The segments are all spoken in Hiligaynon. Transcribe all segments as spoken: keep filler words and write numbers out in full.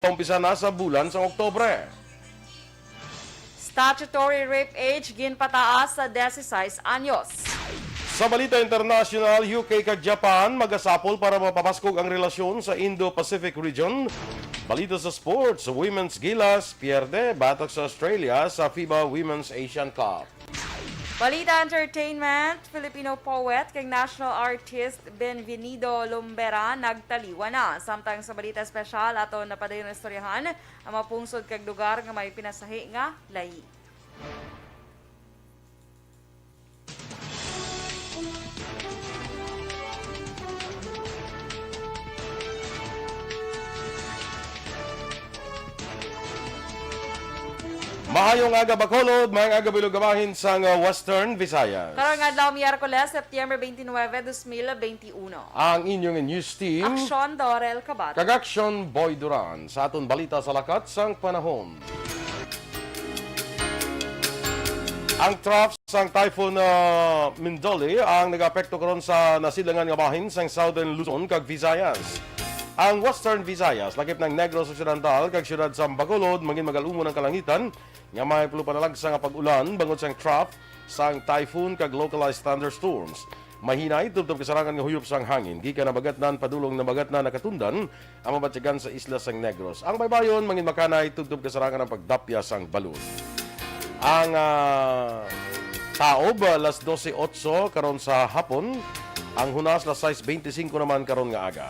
maumpisa na sa bulan sang Oktubre. Statutory rape age ginpataas sa disisais anyos. Sa balita internasyonal, U K kag Japan magasapol para mapabaskog ang relasyon sa Indo-Pacific region. Balita sa sports, Women's Gilas pierde batok sa Australia sa FIBA Women's Asian Cup. Balita entertainment, Filipino poet kag national artist Benvenido Lumbera nagtaliwan na. Samtang sa balita espesyal, aton na padayon istoryahan ang mga pungsod kag lugar nga may pinasahi nga layi. Maayong aga, Bacolod. Maayong aga, Bilog, kabahin sang, uh, Western Visayas. Karong adlaw, Miyerkules, September twenty-nine, twenty twenty-one. Ang inyong news team, Aksyon Dorel Cabate kag Aksyon Boy Duran. Sa aton balita sa lakat sang panahon. Ang trough sang Typhoon, ah, Mindoli ang nag-apekto karon sa nasidlangan nga bahin sang Southern Luzon kag Visayas. Ang Western Visayas, lakip ng Negros Occidental kag siyudad sang Bacolod, mangin magalumon ang kalangitan nga may pulupanalagsa nga pag-ulan bangod sang trough sang typhoon kag localized thunderstorms. Mahinay tubtob kasarangan nga huyop sang hangin gikan Nabagatnan padulong Nabagatnan nakatundan ang mabatyagan sa isla sang Negros. Ang baybayon mangin makanay tubtob kasarangan ang pagdapya sang balod. Ang, ah, taob, ah, las doce otso karon sa hapon. Ang hunas las sais veinticinco naman karon nga aga.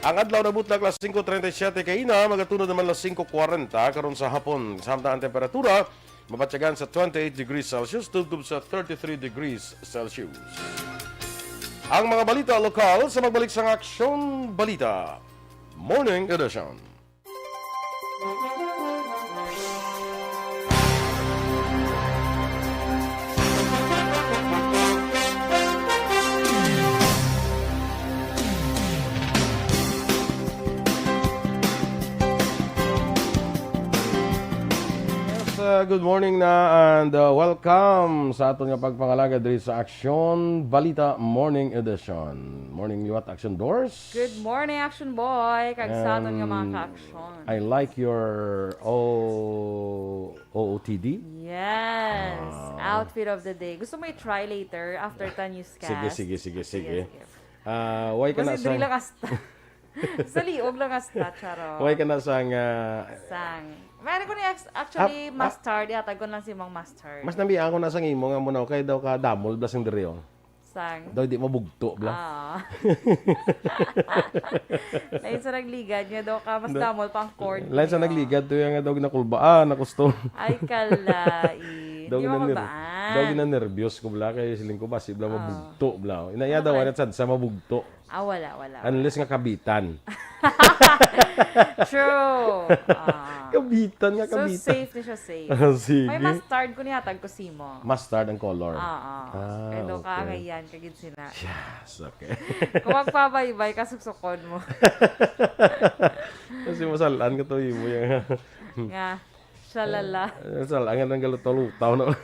Ang adlaw nabutnag las cinco treinta y siete kaina, magatunod naman las cinco cuarenta karon sa hapon. Samtang ang temperatura mabatyagan sa twenty-eight degrees Celsius tubtob sa thirty-three degrees Celsius. Ang mga balita lokal sa magbalik sang Aksyon Balita Morning Edition. Yes, uh, good morning na and, uh, welcome sa aton nga pagpangalaga diri sa Aksyon Balita Morning Edition. Morning liwat, Aksyon Dors. Good morning, Aksyon Boy, kag sa aton nga mga And ka-aksyon. I like your O-, O O T D. Yes, Ah. outfit of the day. Gusto mo i-try later after the newscast? Sige, sige, sige, sige. Ah, why ka na Basin diri sa lang hasta. Sa liog lang hasta, charot. Why ka na sang, ah, Sang. Meron ko ni ex-, actually, Ah, ah. mustard. Yatag ko lang si Mang Mustard. Mas nambian ko na sang imo nga muna, kay daw ka damol bla sing diri, oh. Sang? Daw di mabugto, bla. Ah. Lain sa nagligad niya daw ka, mas Da-, damol pa ang cord lain sa niya. Nagligad to yung nga daw ginakulbaan, nakustom. Ay, kalai. Daw Di ginaner-, mababaan. Daw ginanerbyos ko, bla, kay siling ko, basi, bla, Ah. mabugto, bla. Inaya Ano daw, kay? Ano sad sa mabugto. Ah, wala, wala, wala. Unless nga kabitan. True. Ah. Kabitan nga, so, kabitan. Safe ni siya, safe. Ah, sige. May mustard ko niya, tag ko simo. Mustard ang color. Ah, ah. Ah, kaya daw okay. Kaangayan, kagid sina. Yes, okay. Kung magpabaybay ka, suksukon mo. Kasi masalaan ka to, imo yung Nga. Shalala. Eh, sal-, ang nang galutaw-lutaw, no?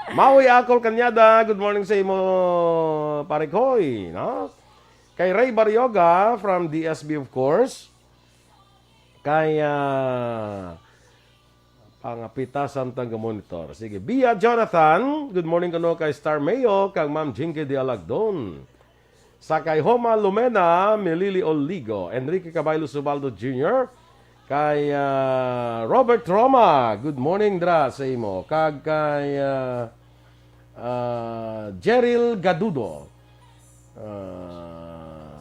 Maui Akol Kanyada, good morning sa imo, Pare Koy, no? Kay Ray Barrioga from D S B, of course. Kay, ah, pangapita samtang ga-monitor. Sige, Bia Jonathan, good morning kuno kay Star Mayo, kag Ma'am Jinky de Alagdon. Sa kay Homa Lumena, Milili Oligo, Enrique Caballo Subaldo Junior, kay, ah, Robert Roma, good morning dra sa imo. Kag kay, ah, ah, Jeril Gadudo. Ah,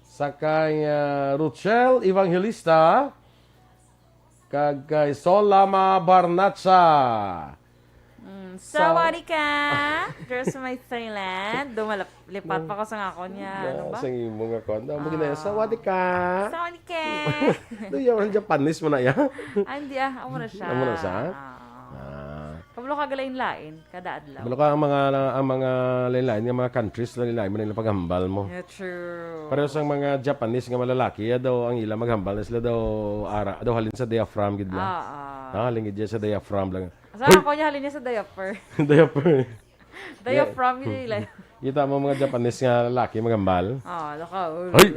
sa kay, ah, Ruchel Evangelista, kag kay Sol Lama Barnacha. Mm, Sa- sawadika! Girls from my Thailand. Dumalap-, lipat pa ko sa ngako niya. Ano ba? Sa imo nga kon. Ang mga Ah. Sawadika! Sawadika! Do you want Japanese mo na ya? Ah, hindi ah. Amo na siya. Amo na siya? Ah. Ah. Kabalo ka galain-lain, kada adlaw. Kabalo ka ang mga, ang mga lain-lain, nga mga countries, lain-lain man ang paghambal mo. Yeah, true. Pareho sang mga Japanese nga malalaki, ya daw ang ila maghambal na sila daw ara, daw halin sa diaphragm gid lang. Ah, ah. Ah, halin gid sa diaphragm lang. Sa Hoy! Ako niya, halin niya sa diaper. Diaper. Diaphragm yun nila. Kita mo mga Japanese nga lalaki, magambal. Ah, laka. Hay!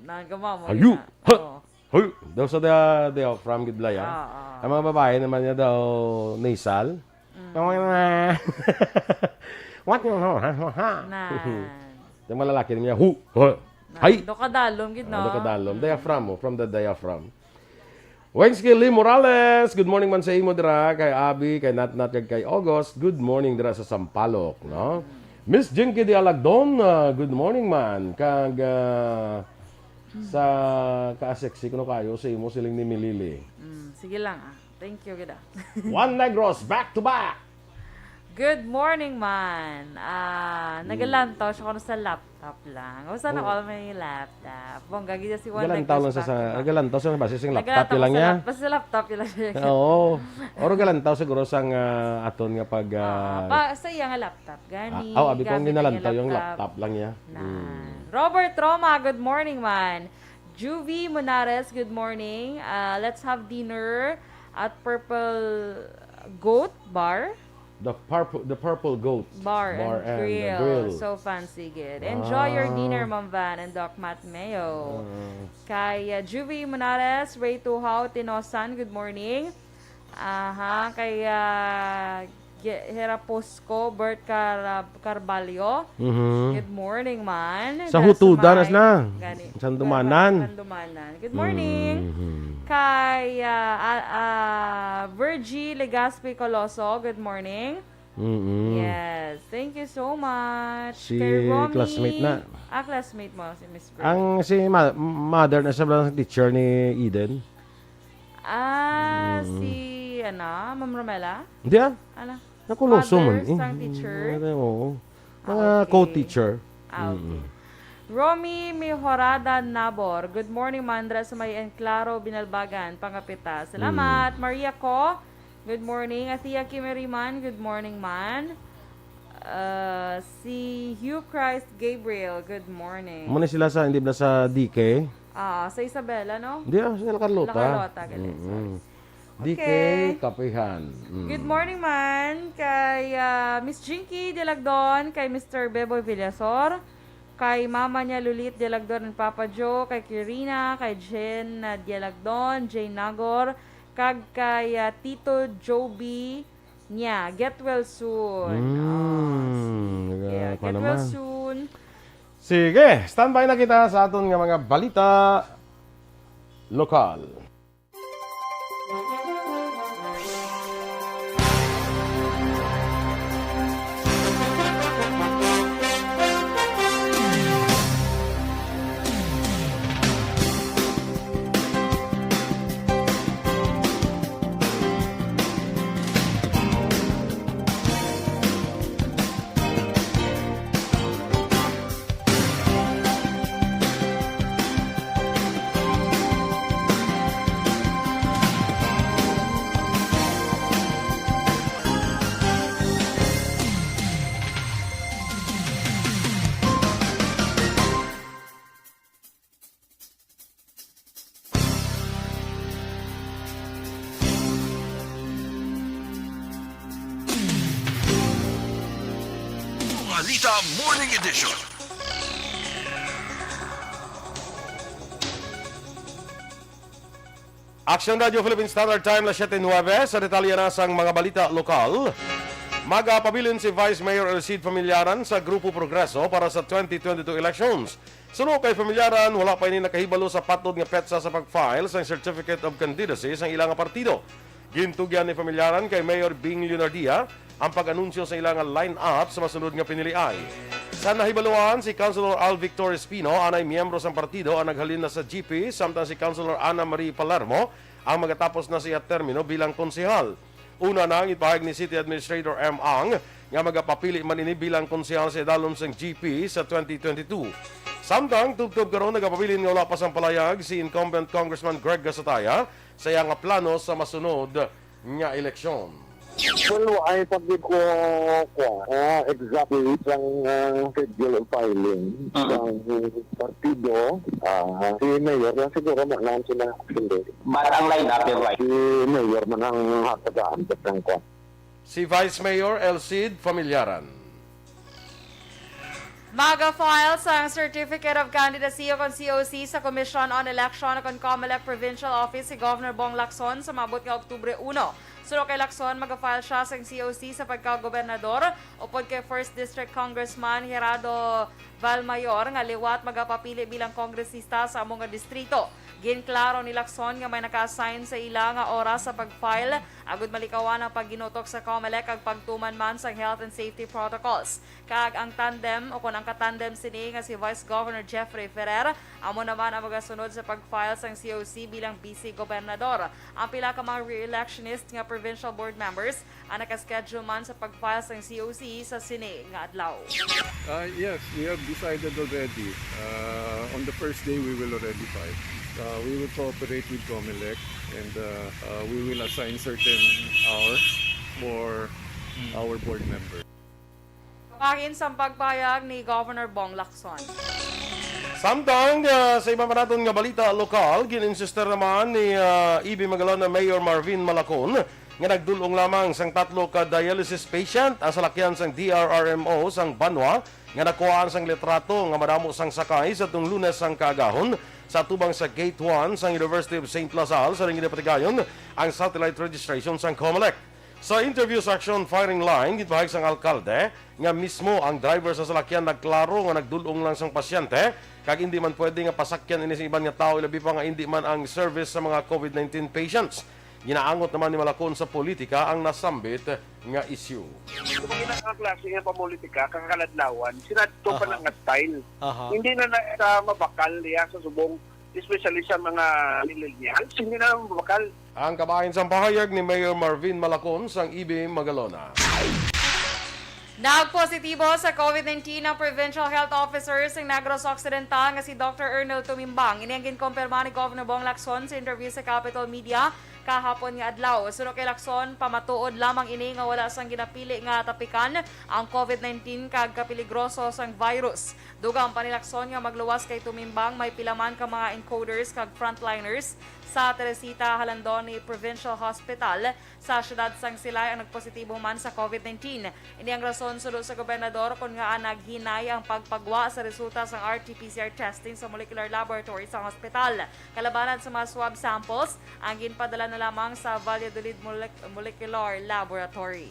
Nagama mo Hayu! Ha! Oh. Hoy, daw sa the, the from Gidlaya. Ah, ah. Ang mga babae naman niya daw nasal. Mm. What? Ha, ha, ha. Nan. Yung mga lalaki niya, hu, ha, Nan. Hay! Do kadalom gid, Ah, no? do kadalom. Mm. Diaphragm, oh, from the diaphragm. Wensky Lee Morales, good morning man sa imo dira, kay Abby, kay Natnat, kag kay August. Good morning dira sa Sampaloc, no? Mm. Miss Jinky de Alagdon, ah, good morning man. Kag, ah, sa ka-sexy kuno kayo sa imo siling ni Milili. Mm, sige lang, ah. Thank you, gid, ah. Juan Negros, back to back! Good morning, man. Ah, Mm. nagalantaw siya kuno sa laptop lang. Usa na Oh. all may laptop. Bongga gid si Juan Galantaw lang sa, Negros sa, back to back. galantaw sa, basi sing laptop Nagalantaw lang sa lang siya. lap-, basta sa laptop lang siya. Oo. Or galantaw siguro sang, ah, aton nga pag, Ah, ah, pa, sa iya nga laptop, gani, Ah, oh, abi ko ang gamit ang ginalantaw yung laptop. laptop lang niya. Na. Mm. Robert Roma, good morning, man. Juvie Monares, good morning. Ah, let's have dinner at Purple Goat Bar. The Purple, the Purple Goat Bar and Bar and Grill. Grill. So fancy, gid. Enjoy your Wow. dinner, Ma'am Van and Doc Matt Mayo. Ah. Kay, ah, Juvie Monares, Ray Tuhao, Tinosan, good morning. Aha, kay, ah, Ge-, Heraposco, Bert Cara-, Carbalho. Mhm. Good morning, man. Sa Dahil Hutudan, sumay-, as na. gani. Sandumanan. Sandumanan. Good morning. Mhm. Kay, ah, ah, ah, Virgie Legaspi Coloso, good morning. Mm-mm. Yes. Thank you so much. Si Kay Romy. classmate na. Ah, classmate mo, si Miss Virgie. Ang si ma-, mother na siya, teacher ni Eden. Ah, Mm. si, ano, Ma'am Romela? Hindi, ah. Ano? Nakuloso Father man, eh. sang teacher? Mm, oo. Ah, Mga okay. co-teacher. Ah, okay. Mm. Romy Mejorada Nabor, "Good morning, Mandra, sa may Enclaro, Binalbagan, Pangapita." Salamat. Mm. Maria Co, "Good morning." Athea Kimeriman, "Good morning, man." Ah, si Hugh Christ Gabriel, "Good morning." Muna sila sa, hindi ba sa D K? Ah, sa Isabela, no? Hindi, ah, sa La Carlota. La Carlota, gali. Mm-mm. Sorry. D K Okay. Kapihan. Mm. Good morning, man. Kay, ah, Miss Jinky Dilagdon, kay Mister Beboy Villasor, kay mama niya Lulit Dilagdon and Papa Joe, kay Kirina, kay Jen, ah, Dilagdon, Jane Nagor, kag kay, ah, Tito Joby niya. Get well soon. Mm, Ah, sige. Yeah, nagka-, get well naman. soon. Sige, standby na kita sa aton nga mga balita lokal. Balita Morning Edition. Action Radio Philippine Standard Time, las siete nuebe. Sa detalye na sang mga balita lokal, magapabilin si Vice Mayor Elcid Familiaran sa Grupo Progreso para sa twenty twenty-two elections. Suno kay Familiaran, wala pa ini nakahibalo sa patnod nga petsa sa pag-file sang Certificate of Candidacy sang ila nga partido. Gintugyan ni Familiaran kay Mayor Bing Leonardia ang pag-anunsyo sa ila nga line-up sa masunod nga piniliay. Sa nahibaluan, si Councilor Al Victor Espino, anay miyembro sang partido, ang naghalin na sa G P, samtang si Councilor Ana Marie Palermo ang magatapos na sa iya termino bilang konsehal. Una na ang ipahayag ni City Administrator M. Ang nga magapapili man ini bilang konsehal sa idalom sang G P sa twenty twenty-two. Samtang tubtob karon nagapabilin nga wala pa sang palayag si incumbent Congressman Greg Gasataya sa iya nga plano sa masunod nga eleksyon. Well, ay pag ko, kwa, ah, exactly sang, ah, schedule of filing Mm. sang partido, ah, si Mayor na siguro man ang sila, hindi. But ang line-up, you're right. Si Mayor man ang hatagaan sa sang kwa. Si Vice Mayor Elcid Familiaran. Maga-file sang Certificate of Candidacy o kon C O C sa Commission on Election o kon Comelec Provincial Office si Governor Bong Lacson sa maabot nga Oktubre uno. Suno kay Lacson, maga-file sia sang C O C sa pagkagobernador upod kay First District Congressman Gerardo Valmayor nga liwat magapapili bilang kongresista sa amo nga distrito. Ginklaro ni Lacson nga may naka-assign sa ila nga oras sa pag-file agud malikawan ang pagginutok sa Comelec kag pagtuman man sang health and safety protocols. Kag ang tandem o kon ang katandem sini nga si Vice Governor Jeffrey Ferrer amo naman ang magasunod sa pag-file sang C O C bilang vice gobernador. Ang pila ka mga re-electionist nga provincial board members ang naka-schedule man sa pag-file sang C O C sa sini nga adlaw. Uh, yes, we have decided already. Uh, on the first day, we will already file. Uh, we will cooperate with Comelec and uh, uh, we will assign certain hours for our board members. Bahin sang pagpahayag ni Governor Bong Lacson. Samtang ah, sa iba pa naton nga balita lokal, gin-insister naman ni ah, E B Magalona Mayor Marvin Malacon nga nagdul-ong lamang sang tatlo ka dialysis patient ang salakyan sang D R R M O sang Banwa nga nakuhaan sang litrato nga madamo sang sakay sa tung Lunes sang kaagahon sa atubang sa Gate one sang University of Saint La Salle sa ring ginapatigayon ang satellite registration sang Comelec. Sa interview sa Action Firing Line, gipahayag sang alkalde nga mismo ang driver sa salakyan nagklaro nga nagdul-ong lang sang pasyente kag indi man pwede nga pasakyan ini sa iban nga tawo, ilabi pa nga indi man ang service sa mga COVID nineteen patients. Ginaangot naman ni Malacon sa politika ang nasambit nga isyu. Kung ang klase nga pamulitika, kakaladlawan, sinadto pa Aha. na nga style. Aha. Hindi na na sa mabakal niya sa subong, especially sa mga millennials. Hindi na mabakal. Ang kabahin sang pahayag ni Mayor Marvin Malacon sang E B Magalona. Nagpositibo sa COVID nineteen ang Provincial Health Officer sa Negros Occidental nga si Doctor Ernel Tumimbang. Ini ang ginkumpirma ni Governor Bong Lacson sa interview sa Capitol Media kahapon nga adlaw. Suno kay Lacson, pamatuod lamang ini nga wala sang ginapili nga tapikan ang COVID nineteen kag kapiligroso sang virus. Dugang pa ni Lacson nga magluwas kay Tumimbang, may pila man ka mga encoders kag frontliners sa Teresita Jalandoni Provincial Hospital sa siyudad sang Silay ang nagpositibo man sa COVID nineteen. Ini ang rason suno sa gobernador kon ngaa naghinay ang pagpagwa sa resulta sang R T P C R testing sa molecular laboratory sa hospital. Kalabanan sa mga swab samples ang ginpadala na lamang sa Valladolid Molec- Molecular Laboratory.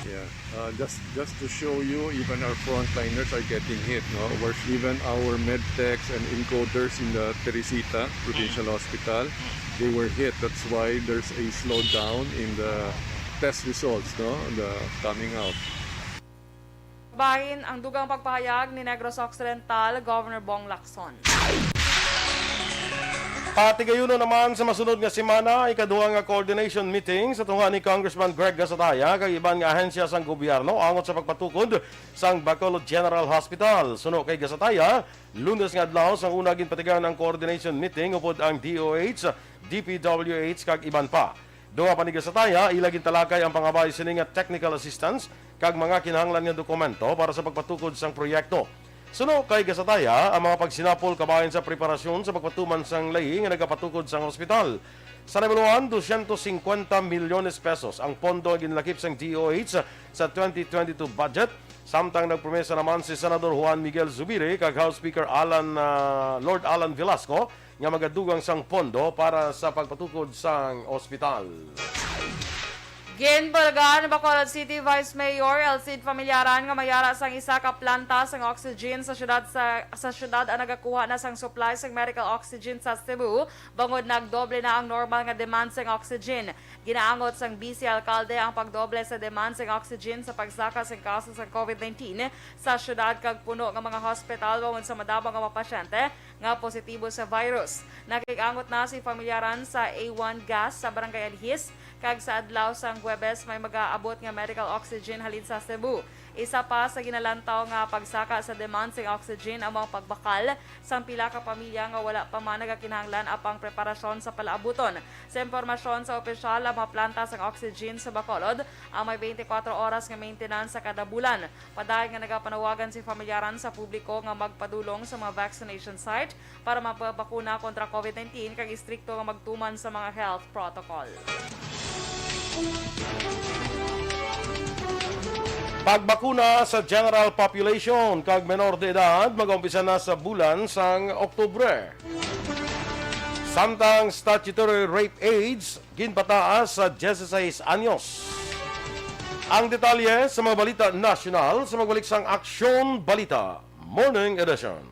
Yeah. Uh, just just to show you, even our frontliners are getting hit. No, where even our medtechs and encoders in the Teresita Provincial Hospital, they were hit. That's why there's a slowdown in the test results. No, the coming out. Bahin ang dugang pagpahayag ni Negros Occidental Governor Bong Lacson. Patigayunon naman sa masunod nga semana, ikaduha nga coordination meeting sa tunga ni Congressman Greg Gasataya kag iban nga ahensya sang gobyerno angot sa pagpatukod sang Bacolod General Hospital. Suno kay Gasataya, Lunes nga adlaw sang una ginpatigayon ang coordination meeting upod ang D O H, D P W H kag iban pa. Duha pa ni Gasataya, ila gintalakay ang pangabay sini nga technical assistance kag mga kinahanglan nga dokumento para sa pagpatukod sang proyekto. Suno kay Gasataya, ang mga pagsinapol kabahin sa preparasyon sa pagpatuman sang layi nga nagapatukod sang hospital. Sa nahibaluan, dosyentos singkwenta milyones pesos ang pondo nga ginlakip sang D O H sa twenty twenty-two budget, samtang nagpromesa naman si Senador Juan Miguel Zubiri kag House Speaker Alan, ah, Lord Alan Velasco nga magadugang sang pondo para sa pagpatukod sang ospital. Ginbulgar ni Bacolod City Vice Mayor Elcid Familiaran nga mayara sang isa ka planta sang oxygen sa syudad sa, sa syudad ang nagakuha na sang supply sang medical oxygen sa Cebu, bangod nagdoble na ang normal nga demand sang oxygen. Ginaangot sang Vice Alcalde ang pagdoble sa demand sang oxygen sa pagsaka sang kaso sang COVID nineteen sa syudad kag puno nga mga hospital bangod sa madamo nga mga pasyente nga positibo sa virus. Nakig-angot na si Familiaran sa A one gas sa Barangay Alhis, kag sa adlaw sang Huwebes may magaabot nga medical oxygen halin sa Cebu. Isa pa sa ginalantaw nga pagsaka sa demand sing oxygen amo ang pagbakal sang pila ka pamilya nga wala pa man nagakinahanglan apang preparasyon sa palaabuton. Sa impormasyon sa opisyal, ang mga planta sang oxygen sa Bacolod ang may twenty-four oras nga maintenance sa kada bulan. Padayon nga nagapanawagan si Familiaran sa publiko nga magpadulong sa mga vaccination site para mapabakuna kontra COVID nineteen kag istrikto nga magtuman sa mga health protocol. Pagbakuna sa general population kag menor de edad magaumpisa na sa bulan sang Oktubre. Samtang statutory rape age ginpataas sa dieciséis anyos. Ang detalye sa mga balita nasyonal sa magbalik sang Aksyon Balita Morning Edition.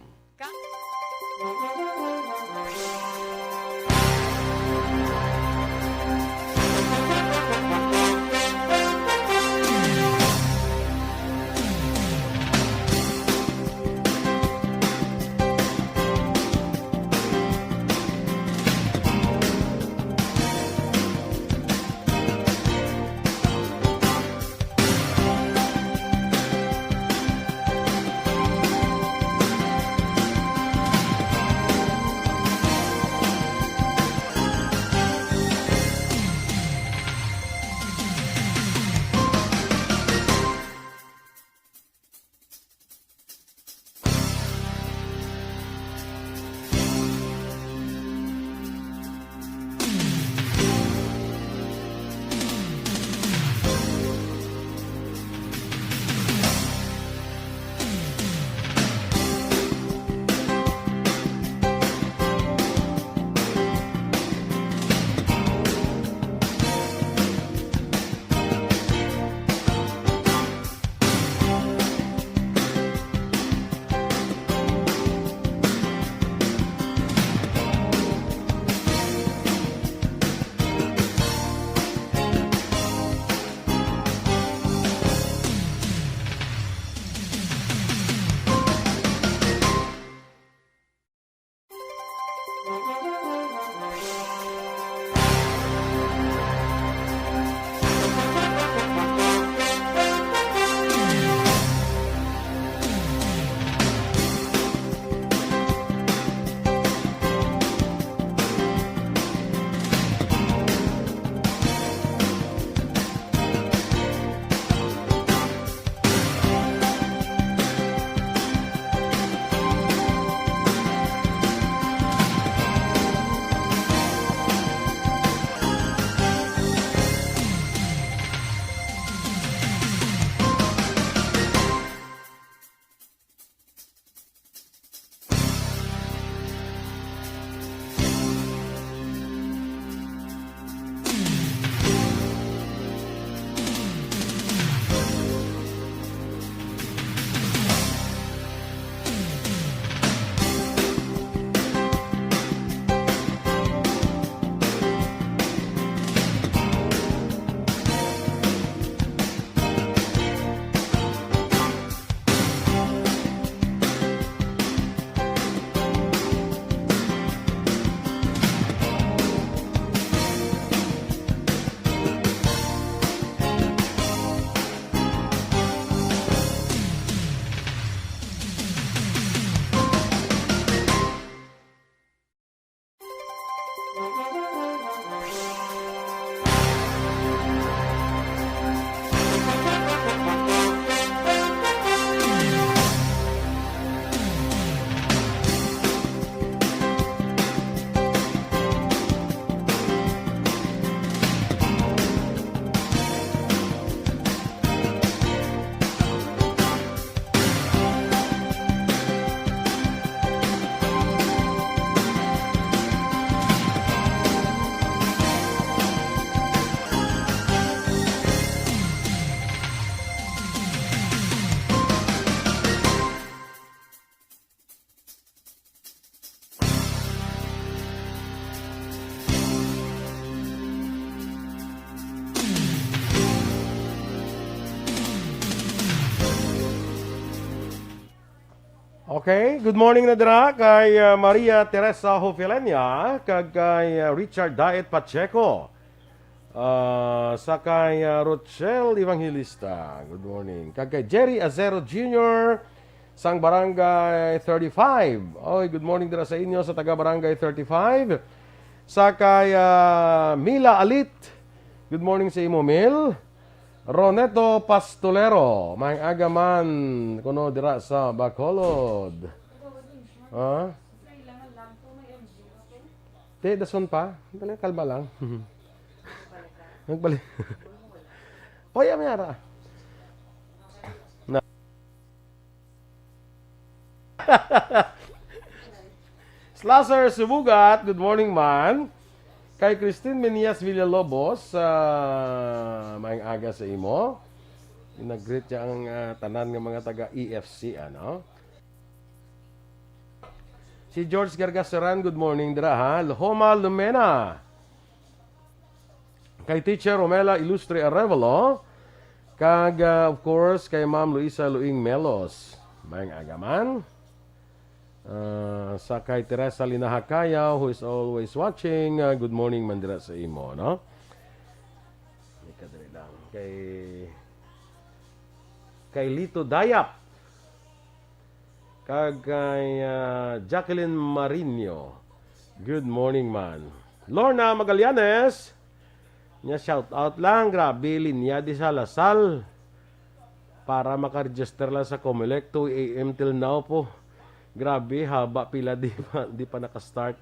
Okay, good morning na dira kay, ah, Maria Teresa Hofilenia kag kay, ah, Richard Daet Pacheco. Ah, sa kay, ah, Rochelle Evangelista. Good morning. Kag kay Jerry Azero Junior sang Barangay thirty-five. Oy, good morning dira sa inyo sa taga Barangay thirty-five. Sa kay, ah, Mila Alit. Good morning sa imo, Mil. Roneto Pastolero, may aga man kuno dira sa Bacolod. Ha? Te, dason pa. Dali, kalma lang. Nagbalik. Oy, amyara. Slasher Subugat, good morning, man. Kay Christine Menias Villalobos, ah, maayong aga sa imo. Nag-greet siya ang, ah, tanan nga mga taga E F C, ano? Si George Gargasaran, good morning, dira, ha? Lohoma Lumena. Kay Teacher Romela Ilustre Arevalo. Kag, ah, of course, kay Ma'am Luisa Luing Melos. Maayong aga, man. Ah, sa kay Teresa Linaha Cayaw, who is always watching, ah, good morning man dira sa imo, no? May kadali lang. Kay, kay Lito Dayap. Kag kay, ah, Jacqueline Marino, good morning, man. Lorna Magallanes, nya shout out lang, grabe linya di sa Lasal. Para maka-register lang sa Comelec, two A M till now po. Grabe, haba pila di pa, di pa naka-start.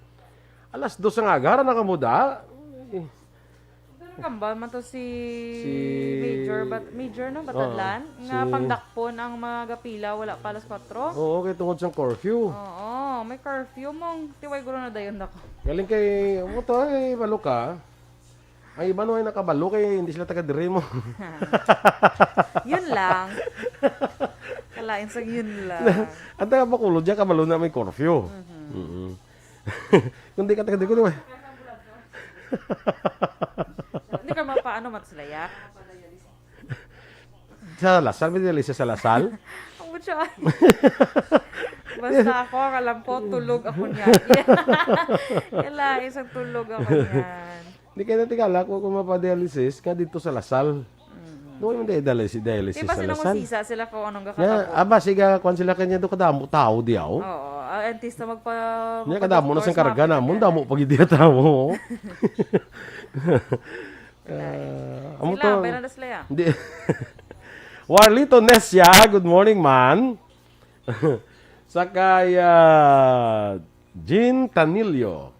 Alas dos ang aga, ra nakamuda. Pero nakambal man to si Si Major, Bat-, Major, no? Oo, Batadlan, nga si pangdakpon ang mga gapila, wala pa alas kwatro. Oo, kay tungod sa curfew. Oo, may curfew mong tiway gulo na dayon ako. Galing kay, mo to, ay, balo ka. Ang iba no ay nakabalo kay hindi sila taga diri mo. Yun lang. Kalain sa yun lang. Ang taga Bacolod dyan, kabalo na may curfew. Mhm. Mm-mm. Kung di ka taga diri, di ba? Hindi ka mapaano, Matslaya? Sa Lasal, may dialysis sa Lasal? Ang mutya. Basta ako, ang alam ko, tulog ako niya. Kala, isang tulog ako niyan. Di kaya natigala ko kung mapadialysis ka dito sa Lasal. Mm. Doon yung dialysis, dialysis Di ba sa sinang Lasal? Usisa sila kung anong Nga, gakatabo? Aba, siga, kwan sila kanya doon kadamo tao di aw. Oo, ang artista magpa-, Niya kadamo na magpa-endorse siyang karga mga namon, ganyan. Damo pag hindi tao. Lain. Ah, amo Sila, to. Bayran na sila, ya. Hindi. Warlito Nesia, good morning, man. Sa kay, ah, Jean Tanillo.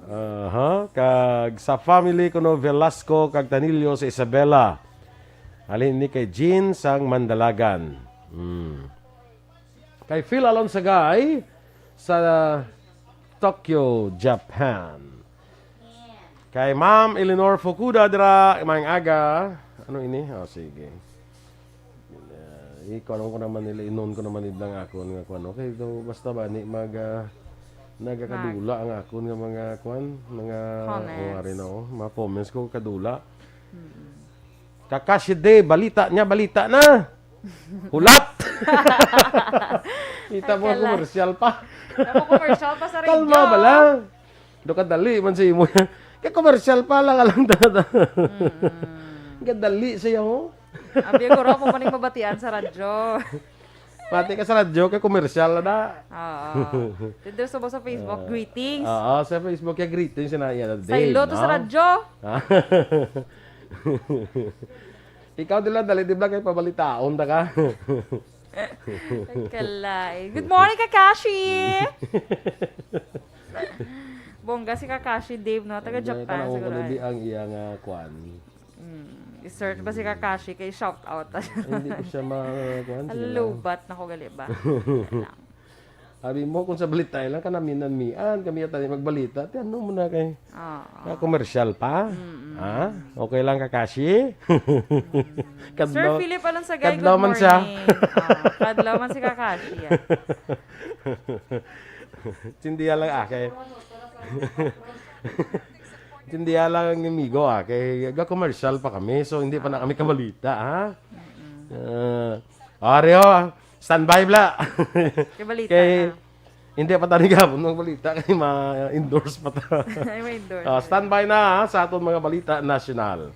Aha, kag sa family kuno Velasco kag Tanillo sa Isabela. Halin ni kay Jean sang Mandalagan. Hmm. Kay Phil Alonsagay sa Tokyo, Japan. Kay Ma'am Eleanor Fukuda dira, maayong aga. Ano ini? Oh, sige. Uh, ikaw ko naman nila, inon ko naman nila ang akon nga kwan. Okay, daw basta ba ni mag, ah, nagakadula Mag- ang akon nga mga kwan, mga Comments. Oh, ari na, oh, mga comments ko kadula. Mm-mm. Kakashi de, balita niya, balita na. Hulat. Kita Ay, mo, kala. Commercial pa. Ako, commercial pa sa Kalma radyo. Bala. Do kadali man sa imo. Kay commercial pa lang, alam na. Mm-mm. Kadali sa iyo. Abi, guro, ako pa ning mabatian sa radyo. Pati ka sa radyo, kay commercial na da. Oo. Dito sa, sa Facebook, Ah, greetings. Oo, sa Facebook, kay greetings na iya. Sa Dave, ilo to sa no? Radyo. Ah. Ikaw, dila, dali, di ba, kay pabalitaon ta ka? Kalay. Good morning, Kakashi! Bongga si Kakashi Dave, no? Taga Ay, Japan, tanaw ko siguro, na di ay. Ang iya nga kwan. Mm, i-search ba si Kakashi kay shout out? Hindi ko siya ma-, kuwan, sige lang. Lubat na ko gali ba? Wala lang. Abi mo, kung sa balita lang, kanaminan-mian, kami yata di magbalita. Ti ano mo na kay, Oo. Na commercial pa? Mm-mm. Ha? Okay lang, Kakashi? Mm. Kadlaw, Sir Philip Alonsagay, kadlaw good man siya. Morning. Oo, kadlaw man si Kakashi, ah. Chindiya lang, ah, kay Chindiya lang ang amigo, ah, kay ga-commercial pa kami, so hindi pa na kami kabalita, ha? Mm-mm. Ah, Oreo, standby bla. Kay balita Kay na. Hindi pa tayo gabon ng balita kay ma-endorse pa ta. Ay, may endorse. Ah, standby na, ha, sa aton mga balita nasyonal.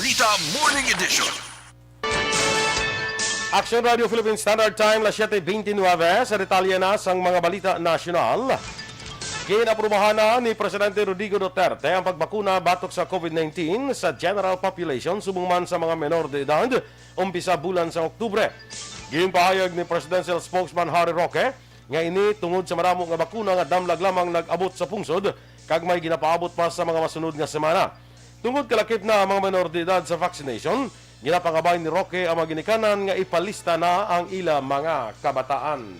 Balita Morning Edition. Action Radio Philippine Standard Time, las siete veintinueve. Sa detalye na sang mga balita nasyonal, ginaprubahan na ni Presidente Rodrigo Duterte ang pagbakuna batok sa COVID nineteen sa general population subong man sa mga menor de edad umpisa bulan sa Oktubre. Ginpahayag ni Presidential Spokesman Harry Roque nga ini tungod sa madamo nga bakuna nga damlag lamang nag-abot sa pungsod kag may ginapaabot pa sa mga masunod nga semana. Tungod kalakip na ang mga menor de edad sa vaccination, ginapangabay ni Roque ang mga ginikanan nga ipalista na ang ila mga kabataan.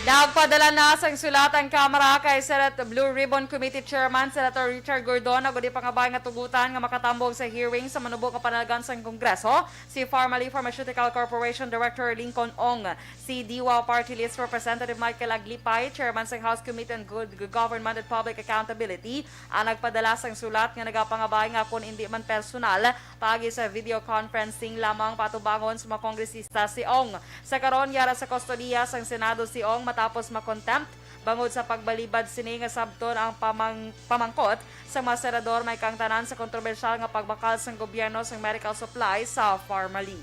Nagpadala na sang sulat ang Kamara kay Senate Blue Ribbon Committee Chairman Senator Richard Gordon, agod ipangabay nga tugutan nga makatambong sa hearing sa manubo nga panalgan sang Kongreso si Farmally Pharmaceutical Corporation Director Lincoln Ong. Si D W A Party List Representative Michael Aglipay, Chairman sang House Committee on Good Government and Public Accountability, ang nagpadala sang sulat nga nagapangabay nga kon indi man personal, paagi sa video conferencing lamang paatubangon sa mga kongresista si Ong. Sa karon, yara sa kustodiya sang Senado si Ong matapos ma-contempt bangod sa pagbalibad sini nga sabton ang pamang-, pamangkot sa mga senador may kaangtanan sa kontrobersyal nga pagbakal sang gobyerno sang medical supply sa Farmally.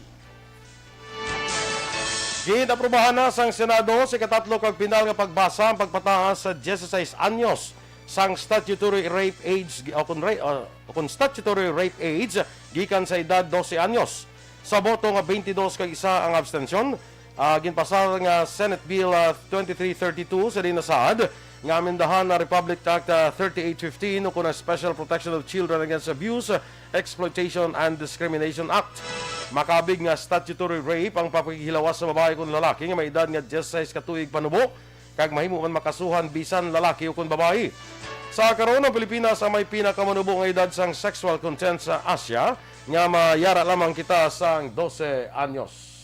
Ginaprubahan na sang Senado sa ikatatlo kag pinal nga pagbasa ang pagpataas sa dieciséis anyos sang statutory rape age o kon ra-, o kon statutory rape age gikan sa edad dose anyos. Sa boto nga twenty-dos kag isa ang abstensyon, ah, ginpasar nga Senate Bill, ah, twenty-three thirty-two sa dinasaad nga amendahan na Republic Act, ah, thirty-eight fifteen o kon ang Special Protection of Children Against Abuse, Exploitation and Discrimination Act. Makabig nga statutory rape ang pagpakighilawas sa babayi kon lalaki nga may edad nga dieciséis ka tuig panubo kag mahimo man makasuhan bisan lalaki ukon babayi. Sa karon, ang Pilipinas ang may pinakamanubo nga edad sang sexual content sa Asia, nga mayara lamang kita sang dose anyos.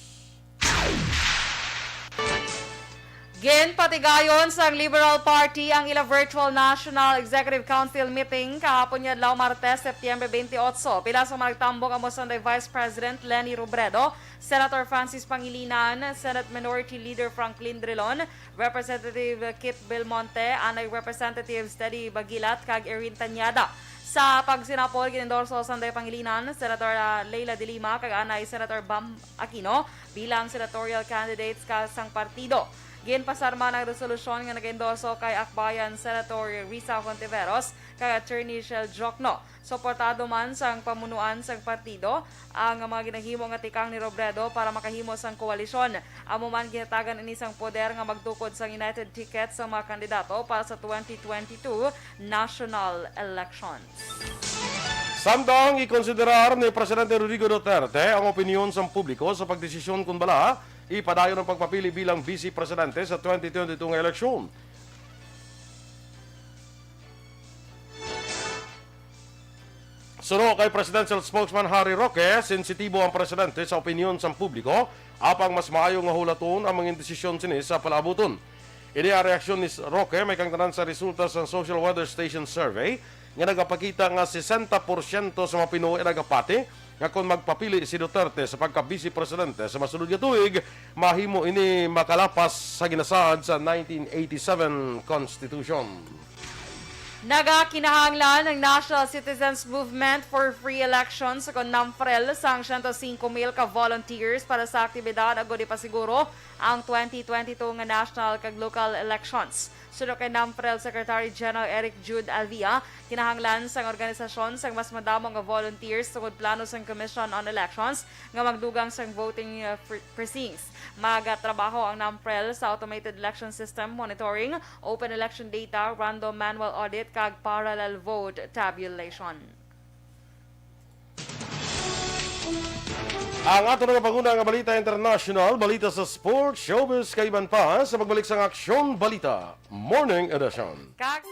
Ginpatigayon sang Liberal Party ang ila virtual National Executive Council meeting kahapon nga adlaw, Martes, Setyembre twenty-eight. Pila sa mga nagtambong amo sanday Vice President Leni Robredo, Senator Francis Pangilinan, Senate Minority Leader Franklin Drilon, Representative Kit Belmonte, anay Representatives Teddy Bagilat kag Erin Tañada. Sa pagsinapol, gin-endorso sanday Pangilinan, Senator, ah, Leila de Lima kag anay Senator Bam Aquino bilang senatorial candidates ka sang partido. Ginpasar man ang resolusyon nga nag-endorso kay Akbayan Senator Risa Hontiveros kag Attorney Shell Jokno. Suportado man sang pamunuan sang partido ang mga ginahimo nga tikang ni Robredo para makahimo sang koalisyon. Amo man, ginatagan ini sang poder nga magtukod sang united ticket sa mga kandidato para sa twenty twenty-two national elections. Samtang ikonsiderar ni Presidente Rodrigo Duterte ang opinyon sang publiko sa pagdesisyon kon bala ipadayon ang pagpapili bilang Vice Presidente sa twenty twenty-two nga eleksyon. Suno kay Presidential Spokesman Harry Roque, sensitibo ang presidente sa opinyon sang publiko, apang mas maayo nga hulaton ang mga desisyon sini sa palaabuton. Ini ang reaksyon ni Roque may kaangtanan sa resulta sang Social Weather Station Survey nga nagapakita nga sesenta porsyento sa mga Pinoy ang nagapati nga kon magpapili si Duterte sa pagka-vice presidente sa masunod nga tuig, mahimo ini makalapas sa ginasaad sa nineteen eighty-seven Constitution. Nagakinahanglan ang National Citizens Movement for Free Elections, o kon NAMFREL, sang siyento singko mil ka volunteers para sa aktibidad agod ipasiguro ang twenty twenty-two nga national kag local elections. Suno kay NAMFREL Secretary General Eric Jude Alvia, kinahanglan sang organisasyon sang mas madamo nga volunteers tungod plano sang Commission on Elections nga magdugang sang voting, uh, pre-, precincts. Magatrabaho ang NAMFREL sa automated election system monitoring, open election data, random manual audit, kag parallel vote tabulation. Ang ato nga panguna nga balita international, balita sa sports, showbiz, kag iban pa sa pagbalik sang Aksyon Balita Morning Edition. Kag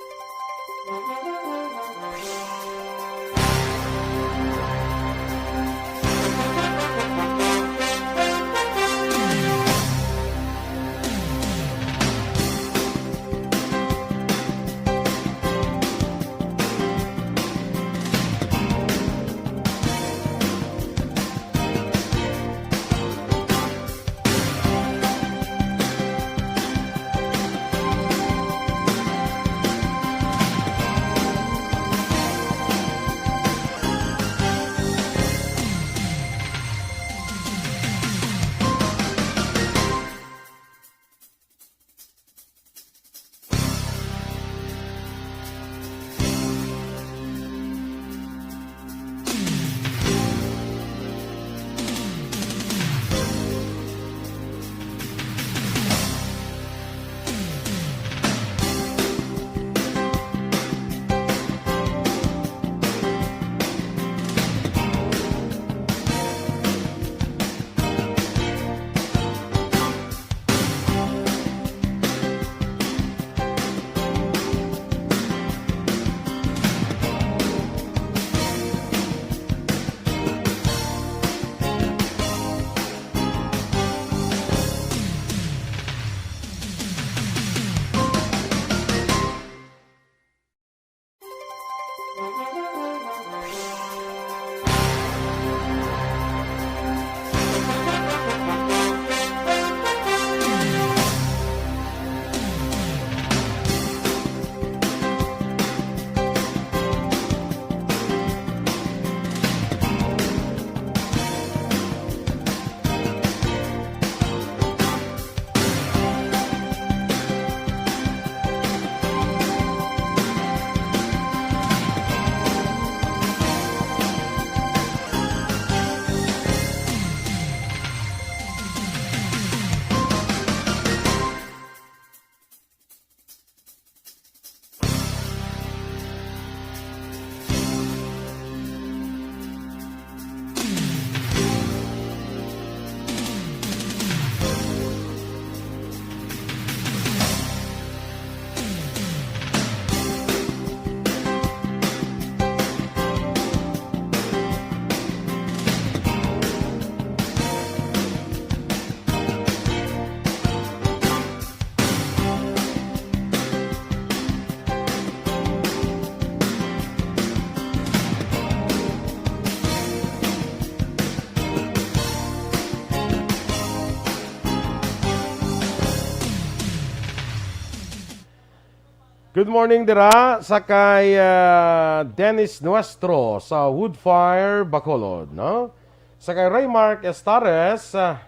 Good morning dira sa kay, ah, Dennis Nuestro sa Woodfire, Bacolod, no? Sa kay Raymark Estares, ah,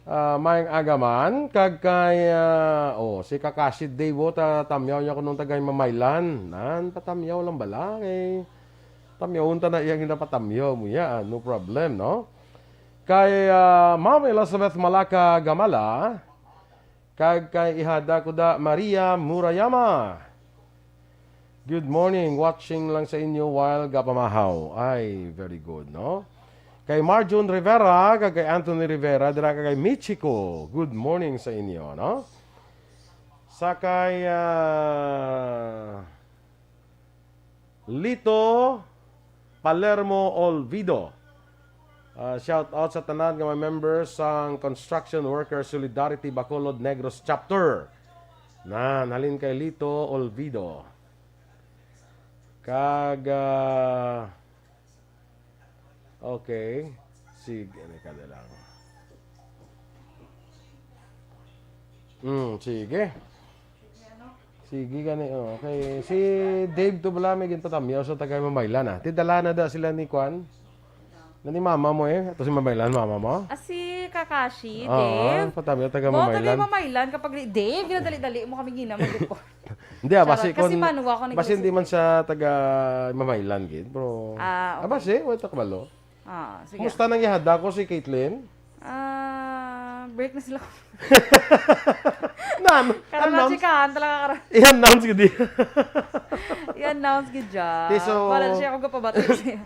ah, maayong aga man, kag kay, ah, oh, si Kakashi Dave, oh, ta-, tamyaw niya kuno tagay mamaylan. Nan, patamyaw lang bala, eh. Tamyawon ta na iyang ginapatamyaw mo ya, ah, no problem, no? Kay, ah, Ma'am Elizabeth Malaka Gamala, kag kay Ihada Kuda Maria Murayama. Good morning, watching lang sa inyo while gapamahaw. Ay, very good, no? Kay Marjun Rivera, kag kay Anthony Rivera, dira kag kay Michiko. Good morning sa inyo, no? Sa kay, ah, Lito Palermo Olvido. Ah, shout out sa tanan nga mga members sang Construction Workers Solidarity Bacolod Negros Chapter. Nan, halin kay Lito Olvido. Kag, ah, okay. Sige, ano ka na lang. Hmm, sige. Sige gani, oh. Kay si Dave to bala may ginpatamyaw sa tagay mamaylan, ah. Ti dala na da sila ni Kwan. Na ni mama mo, eh. Ato si mamaylan, mama mo. Ah, si Kakashi, Oo, Dave. Patamyaw taga Mo, tagay mamaylan. Mamaylan kapag di-, Dave, ginadali-dali mo kami ginamit ko. Hindi, ah, Charot. Basi Kasi kung, manuwa ko ni basi Chris. Hindi man siya taga mamaylan, gid, bro. Ah, okay. Ah, basi, wala ta kabalo. Ah, sige. Kumusta nang ihada ko si Caitlyn? Ah, break na sila. Nan, Karon na announce. Chikahan talaga karon. I-announce gid. I-announce gid dyan. Di, so, wala na siya, ako gapabati siya.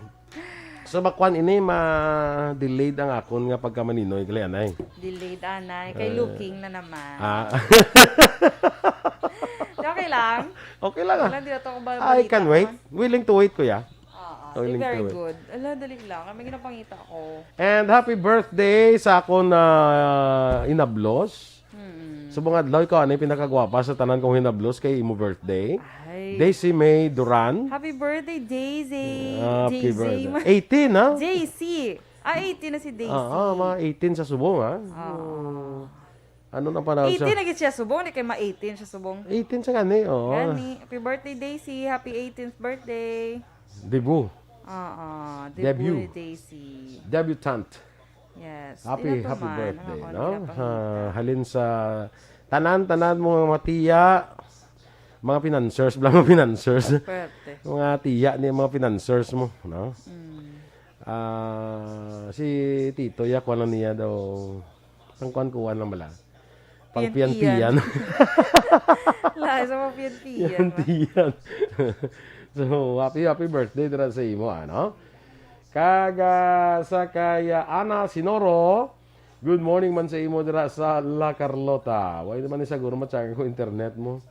So, bakwan ini, ma-delayed ang akon nga pagkamaninoy, gali, anay. Delayed, anay. Kay Eh. Looking na naman. Ah. Di, okay lang. Okay lang, ah. Wala, di na to ako ba-, I can balita wait. Naman. Willing to wait, kuya. Oo, Oh, di, very lingkod. Good. Ala, dali lang. Kami ginapangita ko. And happy birthday sa akon na inablos. Mm. Subong adlaw, ikaw, ano yung pinakagwapa sa tanan kong hinablos kay imo birthday? Ay. Daisy May Duran. Happy birthday, Daisy. Happy Daisy birthday. Ma- Eighteen, ha? J C. Ah, eighteen na si Daisy. Ah, ah, mga eighteen sa subong, ha? Oo. Hmm. Ano na pa na siya? Eighteen na gid siya subong, di kay ma-eighteen siya subong. Eighteen siya gani, oo. Gani. Happy birthday, Daisy. Happy eighteenth birthday. Debut. Oo, debut Debut. Ni Daisy. Debutant. Yes. Happy, Ina to happy man, birthday, ang akon no? Pinapangita. Ah, halin sa tanan-tanan mo nga mga tiya, mga financiers, bala mga financiers. Pwerte. Mga tiya ni mga financiers mo, no? Mm. Ah, si Tito, ya, kuwan lang niya daw. Pangkuan-kuan lang bala. Pang piyan-piyan. Piyan-piyan. Lahi sa mga piyan-piyan, Piyan-piyan. So, happy, happy birthday dira sa imo, ano? Kag, ah, sa kay, ah, Ana Sinoro, good morning man sa imo dira sa La Carlota. Wala naman ni siguro matsangan ko internet mo.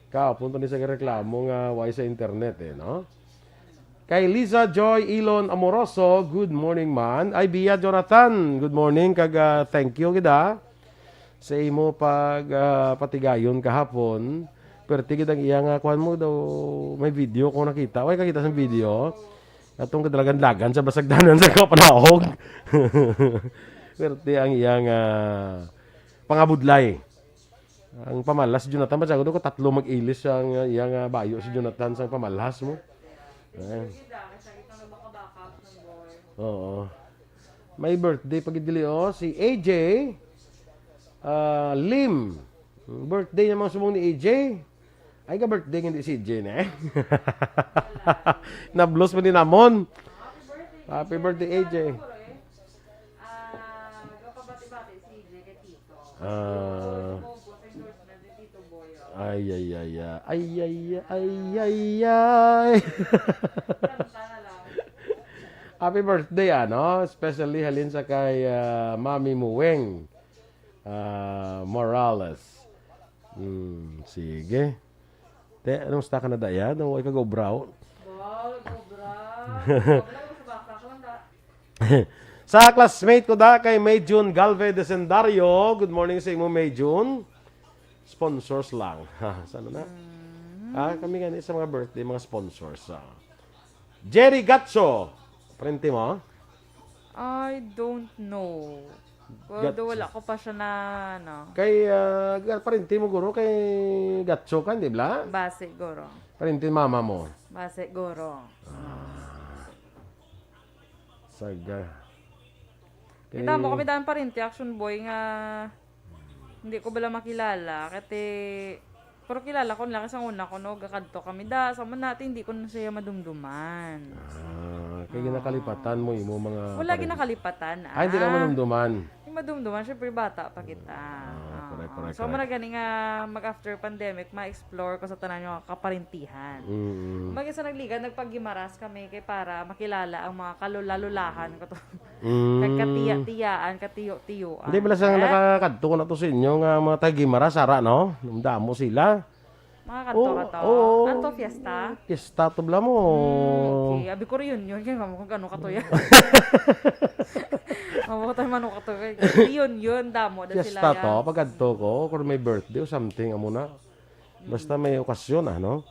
Kahapon pa ni sa reklamo nga wala sa internet eh, no? Kay Liza Joy Ilon Amoroso, good morning man. Ay, Bia Jonathan, good morning. Kag, ah, thank you gid, ah, sa imo pag, ah, patigayon kahapon. Perte gid ang iya nga kuan mo daw, may video ko nakita. Way kakita sa video. Atong kadalagan-lagan sa basagdanan sa kapanahog. Perte ang iya nga pangabudlay. Ang pamalas si Jonathan, ba ko tatlo mag-ilis ang iya nga bayo si Jonathan sa pamalas mo. Eh. Oo. May birthday pa gid dili, oh, si A J, ah, Lim. Birthday naman subong ni A J. Ay, ka birthday hindi si A J na eh. Nablos mo ni Namon. Happy birthday, A J. Ah, gapabati-bati si A J kay Tito. Ah. Ay, ay, ay, ay. Ay, ay, ay, ay, ay. Happy birthday, ano? Especially halin sa kay, ah, Mami Muweng, ah, Morales. Hmm, sige. Te, anong sta ka na daya? Nung way ka go brow? Wow, go brow. Wala ko sa basa ko lang da. Sa classmate ko da kay May June Galve Desendario. Good morning sa imo, May June. Sponsors lang. Ha, sana na? Ah, kami gani sa mga birthday, mga sponsors. Ah. Jerry Gatcho. Parente mo? I don't know. Although Gatcho. Wala ko pa siya na, ano. Kay, ah, ga-, parente mo, guro, kay Gatcho ka, di ba? Base, guro. Parente mama mo. Base, guro. Saga. Kita mo kami daan parente, action boy nga hindi ko bala makilala. Kati, pero kilala ko nila kasi ang una ko, no, gakadto kami da. Sa man natin, hindi ko na siya madumduman. Ah, kay ginakalipatan mo imo mga Wala parente. Ginakalipatan, ah. Ah, hindi lang madumduman. Yung madumduman, syempre bata pa kita. Ah, correct, correct, So, correct. Muna gani nga mag-after pandemic, ma-explore ko sa tanan yung kaparentihan. Mm. Mag-isa nagligad, nagpaggimaras kami kay para makilala ang mga kalula-lulahan ko to. Mm. Kagkatiya-tiyaan, katiyo-tiyoan. Hindi pala sa Eh? Nakakadto ko na to sa inyo nga mga taga-Guimaras, ara, no? Ang damo sila. Mga kadto Oo, ka to? Oo. Ato, fiesta? Fiesta to, bala mo. Hmm, okay. Abi ko, reunion. Kaya nga mo kung ano ka to yan. Amo ko tayo, mano ka to. Reunion, damo. Da Fiesta sila to, yan. Pag adto ko, kung may birthday o something, amo na. Basta may okasyon, ah, no?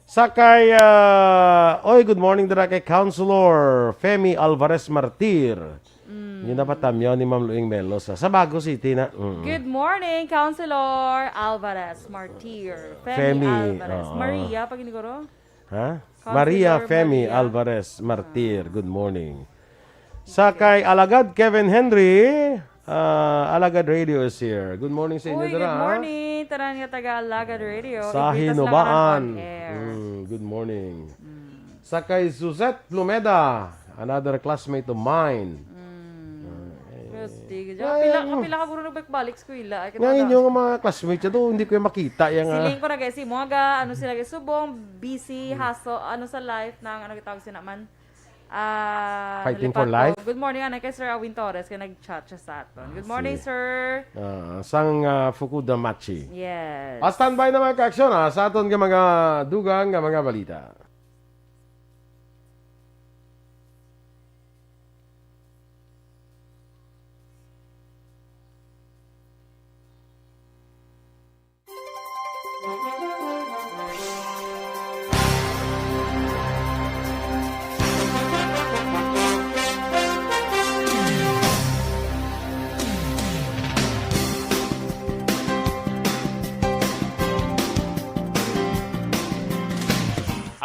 Sa kay, ah, oy, good morning dira kay Councilor Femi Alvarez Martir. Mm. Yun dapat tamyaw ni Ma'am Luing Melo sa, sa Bago City na. Mm. Good morning, Councilor Alvarez Martir. Femi Femi, Alvarez. Oo. Maria, pag iniguro? Ha? Councilor Maria Femi Maria. Alvarez Martir. Ah. Good morning. Sa Okay. Kay Alagad Kevin Henry, ah, Alagad Radio is here. Good morning sa inyo, Uy, dira, good ha? Morning, tanan nga taga Alagad Radio. Sa Ipitas lang Hinubaan. Ang on air. Mm, good morning. Mm. Sa kay Suzette Plumeda, another classmate of mine. Mm. Ah, eh. Gusti, gid. Ay, Pila, ano? Pila ka guro nagbalik-balik sa eskwela. Ay, Nga kita inyo na. Nga mga classmates, ito, hindi ko yung makita. Yung, ah, Siling ko na, guys, si Moaga, ano sila, guys, subong, busy, Hmm. hassle, ano sa life, nang, ano, gitawag sila man? Ah, Fighting for nalipad ko. Life? Good morning, anay kay Sir Awin Torres, kay nag-chat siya sa aton. Good Ah, morning, sige. Sir. Ah, sang, ah, Fukuda Machi. Yes. Ah, standby na, mga ka-aksyon, ah, sa aton nga mga dugang nga mga balita.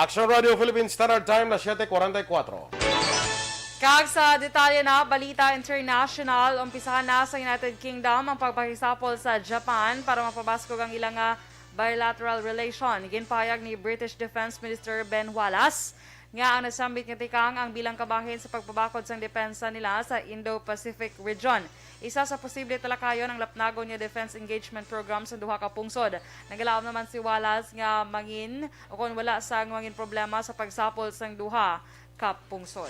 Action Radio Philippine Standard Time na siyete kuwarenta y kuwatro. Kag sa detalye na, balita international, umpisahan na sa United Kingdom ang pagpakisapol sa Japan para mapabaskog ang ilang, ah, bilateral relation. Ginpahayag ni British Defense Minister Ben Wallace nga ang nasambit nga tikang ang bilang kabahin sa pagpabakod sang depensa nila sa Indo-Pacific region. Isa sa posible talakayon ang lapnagon nga defense engagement program sa duha ka pungsod. Nagalaom naman si Wallace nga mangin o kon wala sang mangin problema sa pagsapol sang duha ka pungsod.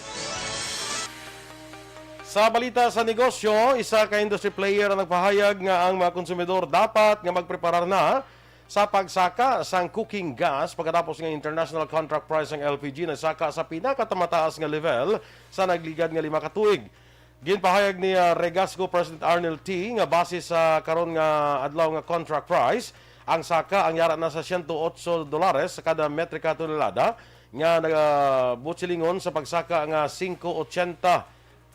Sa balita sa negosyo, isa ka industry player ang nagpahayag nga ang mga konsumidor dapat nga magpreparar na sa pagsaka sang cooking gas pagkatapos nga international contract price sang L P G nasaka sa pinakatamataas nga level sa nagligad nga lima ka tuig. Ginpahayag ni, ah, Regasco President Arnel T nga base sa karon nga adlaw nga contract price, Ang saka ang yara na sa siyento otso dolares sa kada metrika tonelada nga nagabutsilingon sa pagsaka nga singko ochenta,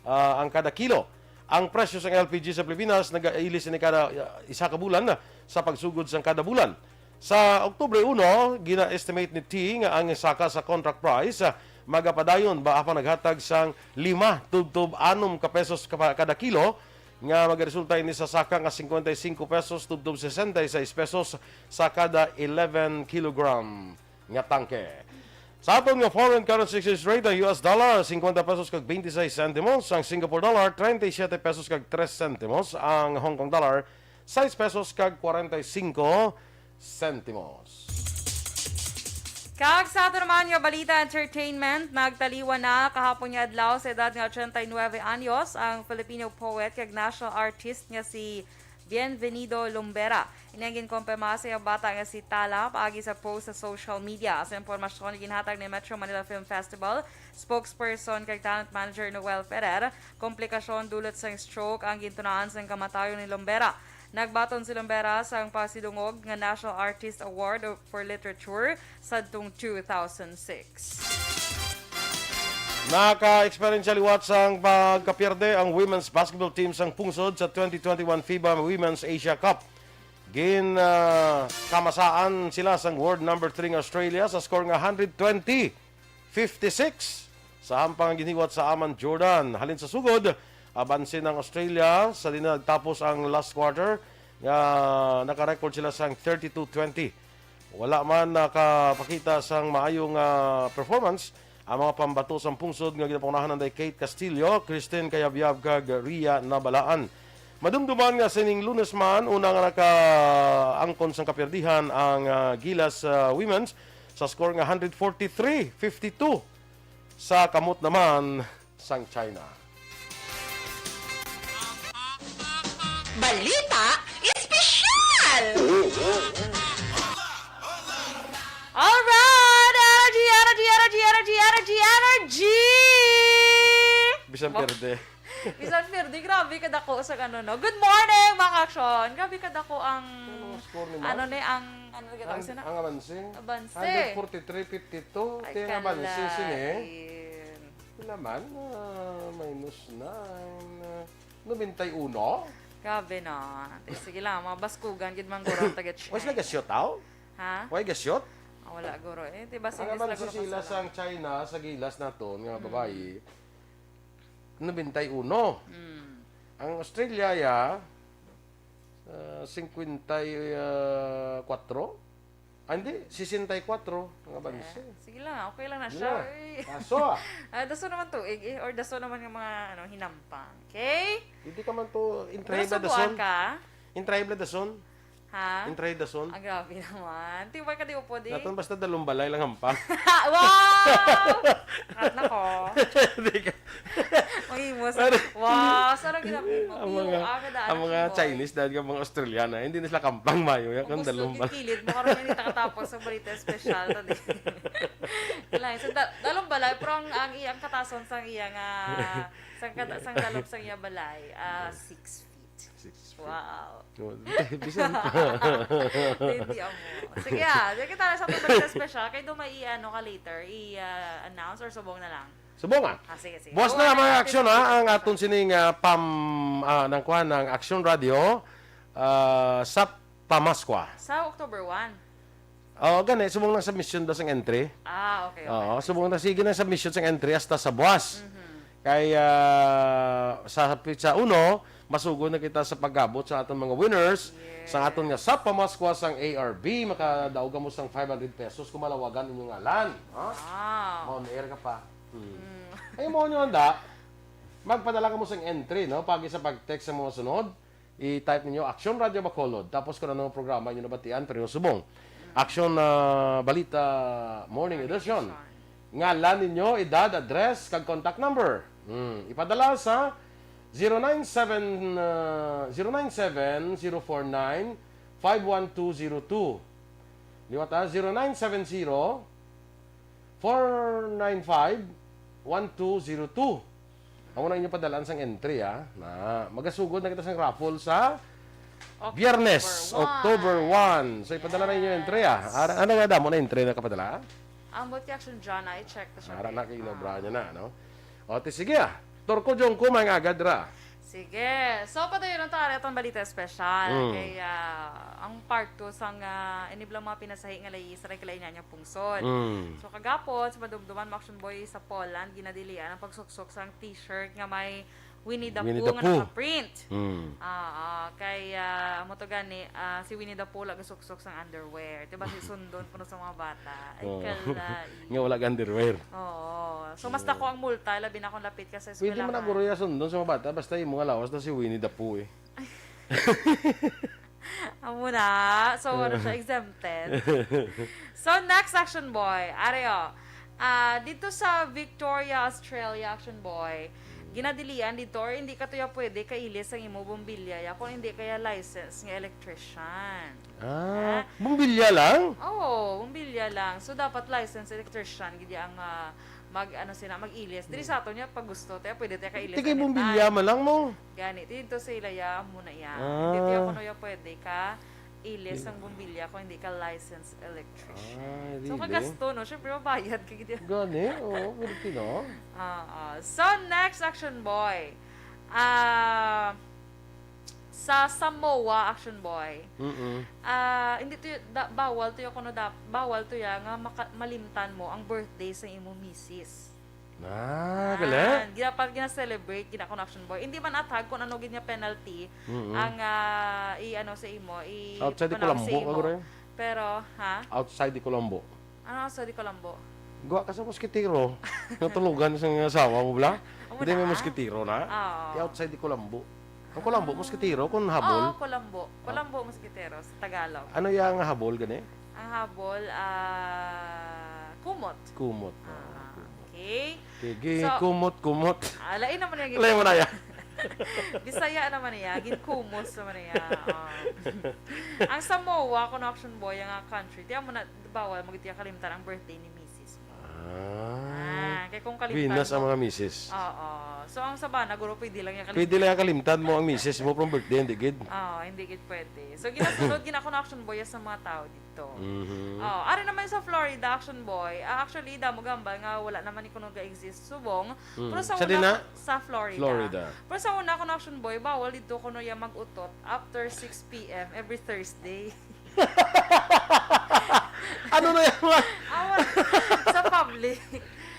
ah, ang kada kilo. Ang presyo sang L P G sa Pilipinas nagaili sini kada, ah, isa ka bulan sa pagsugod sang kada bulan. Sa Oktubre uno, gina-estimate ni T nga ang saka sa contract price, ah, magapadayon ba apan naghatag sang lima tubtob anom ka pesos ka-, kada kilo, nga magaresulta ini sa saka nga cincuenta y cinco pesos tubtob sesenta y seis pesos sa kada eleven kilogram nga tangke. Sa aton nga foreign currency exchange rate, ang U S dollar, cincuenta pesos kag twenty-seis centimos, ang Singapore dollar, treinta y siete pesos kag tres centimos, ang Hong Kong dollar, sais pesos kag kwarenta y singko sentimos. Kag sa ato naman nga balita, entertainment, nagtaliwan na kahapon nga adlaw sa edad nga ochenta y nuebe anyos ang Filipino poet kag national artist nga si Bienvenido Lombera. Ini ang ginkumpirma sa iyang bata nga si Tala paagi sa post sa social media. Sa impormasyon nga ginhatag ni Metro Manila Film Festival spokesperson kag talent manager Noel Ferrer, komplikasyon dulot sang stroke ang gintunaan sang kamatayon ni Lombera. Nagbaton si Lombera sang pasidungog nga National Artist Award for Literature sadtong two thousand six. Naka-eksperyensya liwat sang pagkapierde ang women's basketball team sang pungsod sa twenty twenty-one FIBA Women's Asia Cup. Gin, ah, kamasaan sila sang world number three nga Australia sa score nga hundred twenty fifty-six sa hampang nga ginhiwat sa Amman, Jordan. Halin sa sugod, abanse ng Australia sa din nagtapos ang last quarter nga naka-record sila sang thirty-two twenty. Wala man nakapakita sang maayo nga performance ang mga pambato sang pungsod nga ginapangunahan anday Kate Castillo, Christine Cayabyab, kag Ria Nabalaan. Madumduman nga sining Lunes man, una nga nakaangkon sang kapiyerdihan ang, ah, Gilas, ah, Women's sa score nga hundred forty-three fifty-two sa kamot naman sang China. Balita Espesyal! Alright! Energy, energy, energy, energy, energy, energy! Bisan perde. Bisan perde, grabe kadako sa ano, no? Good morning, mga aksyon! Grabe kadako ang, Ano ang score ni Mars? Ano ni ang, ano na Ang, gitawag sila? Ang abansing? Abanse. Hundred forty-three fifty-two. Ay, Kaya ang abansing sini. kalain. Naman, ah, minus nine. Ah, nobenta y uno? Grabe na. Di, sige lang, mga baskugan, gid man guro ang taga China. Why sila ga-shoot out? Ha? Why ga-shoot? Ah, wala, guro. Eh, di ba, Ang sinis abansing guro sila kasala? sang China, sa Gilas naton, nga babayi, nobenta y uno. Mm. Ang Australia, ya, ah, cincuenta y cuatro? Ah, hindi, sesenta y cuatro ang abanse. Eh, sige lang, okay lang na Yun siya. na. Uy. Kaso, ah, Ah, daso naman tuig eh, or daso naman ng mga ano, hinampang. Okay? hindi ka man to Pero intrahible subuan dason. Ka? Intrahible dason. Ha? Intrahible dason. Ang grabe naman. Tiway ka di upod eh. Daton basta dalong balay lang hampang. Wow! Kat na ko. Hindi ka. Mahimo sa... Pero- Wow! Sarang ginapin mo. Ang mga, ang mga Chinese dahil ka mga Australiana, hindi na sila kampang mayo. Yan kung dalong balay. Kilid mo karon hindi nakatapos sa balita espesyal. Tadi. Lang, sa da- dalong balay, pero ang, ang iyang katason sang iya nga, sang, kata, sang dalom sang iya balay, ah, six feet. Six feet. Wow. Oh, bisan pa. Hindi amo. Sige ah, sige tayo sa ating balita special. Kay do may i-ano ka later, i-announce or subong na lang. Subong ah. Ah, sige, sige. Buwas Oh, na ano mga yung aksyon ating ha, ang aton sining ah, pam ah, nang kuan ang Aksyon Radio ah, sa Pamaskwa. Sa October one. Oh, gani subong lang submission daw sang entry. Ah, okay, okay. Oo, subong na sige na submission sang entry hasta sa buwas. Kay ah, sa petsa uno, masugod na kita sa pag-abot sa aton mga winners Yes. sa aton nga sa Pamaskwa sang A R B, makadaog mo sang five hundred pesos kung malawagan inyong ngalan. Ha? Wow. On air ka pa. Hmm. Ay mo nyo handa. Magpadala ka mo sang entry, no? Pagi sa pag-text sa mga sunod, i-type ninyo Aksyon Radio Bacolod. Tapos kung anong programa inyo nabatian, pero subong. Aksyon ah, Balita Morning Edition. Ngalan ninyo, edad, address, kag contact number. Hmm. Ipadala sa zero nine seven, ah, zero nine seven, zero four nine, five one two zero two. Liwat ha, zero nine seven zero, four nine five, one two zero two. Amo na inyo padalaan sang entry, ha. Na, magasugod na kita sang raffle sa Biyernes, October one. So, ipadala na inyo entry, ah. Ara, ano nga damo na entry na kapadala? Ambot kay Action John, I check the Ara na kay inobra niya na, no? O, ti sige, ah. Turko Jongko, mga agad ra. Sige. So, padayon ang taari atong balita espesyal. Mm. Kay, ah, ang part two sang, ah, iniblang mga pinasahi nga layi sa Regla Iñaña Pungsod. Mm. So, kagapon, sa madumduman mo, Action Boy, sa Poland, ginadilian ang pagsuksok sang t-shirt nga may Winnie the Winnie Pooh the nga Pooh. Naka-print. Mm. Ah, ah, kay, ah, amo to gani, ah, si Winnie the Pooh wala gasuksok sang underwear. Diba, si sundon puno sa mga bata. Ay, Oo. Kalain. Nga wala ka underwear. Oo. So, mas Oo. Dako ang multa, labi na kung lapit ka sa Pwede man eskwelahan. Ang guro ya sundon sa mga bata, basta yung mga lawas na si Winnie the Pooh eh. Amo na. So, wala siya exempted. So, next, Action Boy. Ari, oh. Ah, dito sa Victoria, Australia, Action Boy, ginadilian dito or hindi ka tuya pwede kailis ang imo bombilya ya kung hindi kaya license nga electrician. Ah, Ah. Bombilya lang? Oo, bombilya lang. So, dapat licensed electrician, gid ang, ah, mag, ano sila, mag-ilis. Diri sa aton niya, pag gusto, tayo pwede tayo kailis Tigay anytime. Bombilya man lang mo. Gani, dito sa ilaya, muna iya. Ah. Dito ako nuya pwede ka ilis ang bombilya kung hindi ka licensed electrician. Ah, So, really? Kagasto, no? Siyempre, mabayad ka, gid. Gani? Oo, pwede na. Oo. So, next, Action Boy. Ah, sa Samoa, Action Boy. Mm-mm. Ah, hindi to y-, da-, bawal to ya kuno dap-, bawal to ya nga maka-, malimtan mo ang birthday sa imo misis. Ah, Ah, galing. Ginapat, gina-celebrate, gina-, kuno, Action Boy. Hindi man athag kung ano gid nga penalty Mm-mm. ang, ah, i-, ano sa imo, i-, Outside di kuno sa Colombo, imo. Agro? Pero, ha? Outside di Colombo. Ano ang sa di Colombo? Guwa ka sa moskitero. Natulugan sa nga asawa mo, bla? Amo Hindi, may na? Moskitero na. Oo. Di outside di Colombo. Ang Colombo, Ah. Moskitero, kung habol. Oo, Colombo. Colombo, moskitero, sa Tagalog. Ano yang habol, gani? Ang habol, ah, kumot. Kumot. Ah, Ah, kumot. Okay. Sige, So, kumot, kumot. Ah, lain naman yung Lain mo na yan. Bisaya naman niya, ginkumos naman niya. Oh. Ang Samoa, kuno, Action Boy, ang, ah, country, tiyan mo na, bawal mo gid kalimtan ang birthday ni misis mo. Ah. Ah, kay kung kalimtan Venus ang mo mga misis. Oo. So, ang Sabana, guro, pwede lang niya kalimtan. Pwede lang kalimtan mo ang misis mo from birthday, hindi gid. Oo, hindi gid pwede. So, ginasunod, gina-, kuno, Action Boy, sa mga tao dito. Mhm. Oh, ari naman sa Florida, Action Boy. Ah, actually, damo gambal nga wala naman ni kuno ga-exist subong. Mm. Pero sa Sa una, dina? Sa Florida. Florida. Pero sa una, kuno, Action Boy, bawal dito kuno ya mag-utot after six p m every Thursday. Ano na yan, ma? Awan, sa public.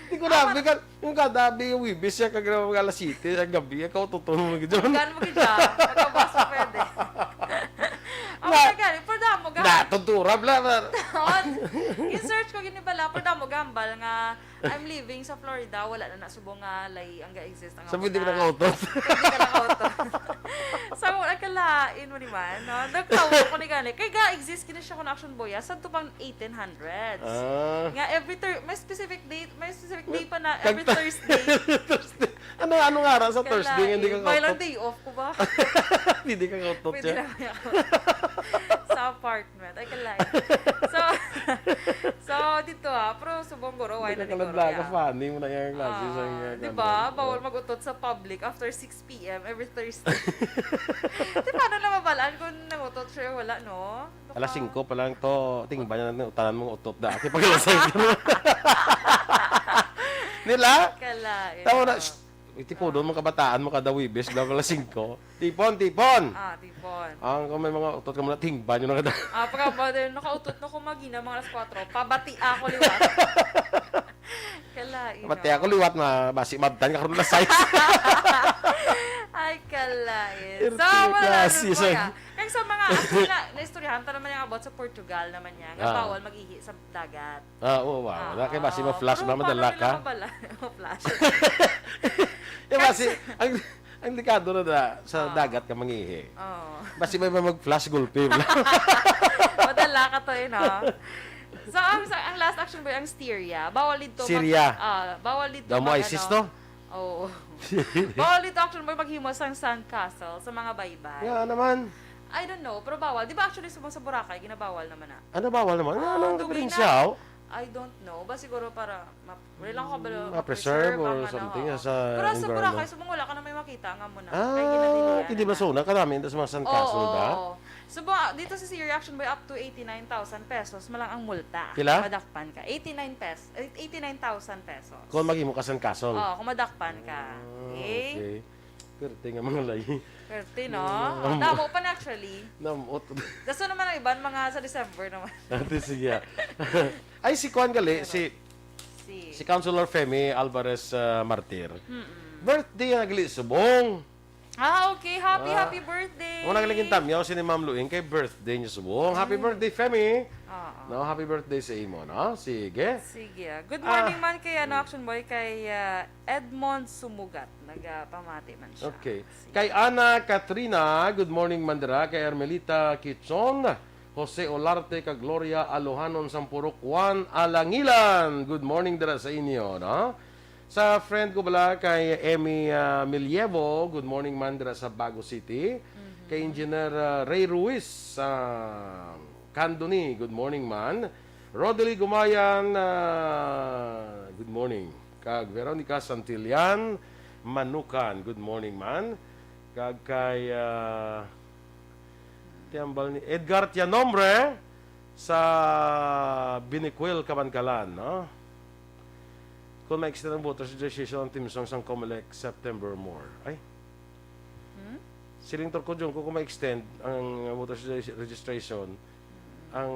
Di ko na, Awan. Bikal, yung kada, bi, yung Wibis, siya kagra mga alas siyete, ang gabi, ikaw, totoo mo, gid. Hanggan mo, gid, siya. Magkabas mo, pwede. Ako Na, na gani, pero damo ga- na, tontura, bla, bla. Taon. In-search ko, gini bala, pero damo gambal nga, I'm living sa Florida, wala na na subong nga lay ang ga-exist ang Sa pwede ka nakautot. Pwede ka nakautot. Sa mo, nagkalain mo ni man, no? Nagtawa ko ni gani. Kay ga-exist kini siya kung Action Boy, ah, sa tupang eighteen hundreds. Ah. Nga every Thur-, may specific date, may specific day pa na Kag every Thur-, Thursday. Thursday. Ano, ano nga ra sa Thursday nga hindi ka Kalain. May lang kautot? Day off ko ba? Hindi ka kautot Pwede siya. Lang ako. Sa apartment. Ay, kalain. So, so, dito, ah, pero subong guro, why Hindi na ka ni guro, kaladlaga, yeah. Funny mo na yung klase sa Ah, mga di ganun. Ba? Bawal Oh. Mag-utot sa public after six p m every Thursday. Di paano na mabalaan kung nangutot siya o wala, no? Alas singko pa lang to, tingnan niya natin, utanan mong utot dati pag alas singko. Nila? Kalain, Tama na, oo. Shh! Itipudon mo kabataan mo kada Wibes, bla, bla, singko. Tipon, tipon! Ah, tipon. Ang kung may mga utot ka muna, tingnan niyo na kada. Ah, pagka ba din, nakautot na ko magina, mga alas kwatro, pabati ako liwat. Kalain, Pabati no? Ako liwat, ma-, basi mabtan ka karon na size. Ay, kalain. Irte So, wala na klase, nun po sir. Kaya. Kaya sa mga, actually, na, naistoryahan ta naman yung about sa Portugal naman niya, nga Ah. Bawal mag-ihi sa dagat. Ah, oo, wow. Ah, Wala kay basi oo. Ma-flash Pero ba, madala paano nila ka? Mabala? Ma-flash. Eh, basi, Kasi ang, ang delikado na da, sa Ah. Dagat ka mangihi. Oo. Basi may mag-flash gulpi. Madala ka to, eh, no? So, ang, sa, ang last action ba yung Styria? Bawal dito mag-, Syria. Ah, bawal dito Daw mo mag-, ISIS ano, to? Oo. Bawal dito, actually, may maghimo sang sandcastle sa mga baybay. Nga naman. I don't know, pero bawal. Di ba, actually, sa, sa Boracay, ginabawal naman na? Ano, bawal naman? Ah, ano ang dugay na. Diferensya, oh? I don't know. Ba siguro para ma-, wala lang ako kabalo, Mm, ma-preserve ma-preserve or ang ano, something, oo. Sa Pero sa environment. Boracay, subong wala ka na may makita nga mo na. Ah, kay ginadilian kindi na. Basuna, kadami na sa mga sandcastle Oo, ba? Oo. Subong, ah, dito sa C R Reaction Boy, up to eighty-nine thousand pesos malang ang multa. Pila? Madakpan ka. Eighty-nine pes-, eh, eighty-nine thousand pesos. Kung maghimo ka sandcastle? Oo, kung madakpan ka. Ah, okay. Okay. Perte nga mga layi. Perte, no? Mm, Damo pa na, actually. Namot. Gusto naman ang iban, mga sa December naman. Ate, sige, ah. Ay, si Kwan gali, Pero, si, si si Councilor Femi Alvarez, ah, Martir. Mm-mm. Birthday na gali subong. Ah, okay. Happy, Ah. happy birthday. Muna galing tamyaw si ni Ma'am Luing kay birthday niya subong. Happy Ay. birthday, Femi. Oo. No, happy birthday sa imo, no? Sige. Sige. Good Ah. morning man kay, ano, Mm. Action Boy, kay, ah, Edmond Sumugat. Nagapamati man siya. Okay. Sige. Kay Ana Katrina, good morning, Mandra. Kay Ermelita Kichon, Jose Olarte, kag Gloria Alohanon, Sampurok, Juan Alangilan. Good morning dira sa inyo, no? Sa friend ko bala kay Emmy, ah, Milievo, good morning man dira sa Bago City. Mhm. Kay Engineer, ah, Ray Ruiz sa Candoni, good morning man. Rodely Gumayan, ah, good morning. Kag Veronica Santillan Manukan, good morning man. Kag kay, ah, Tiambal ni Edgar Tianombre sa Binicuil, Kabankalan, no? Kung ma-extend ang voters registration ang theme song sang Comelec September more. Ay. Hmm? Siling Turco Junco, kung ma-extend ang voters regis-, registration, Hmm. ang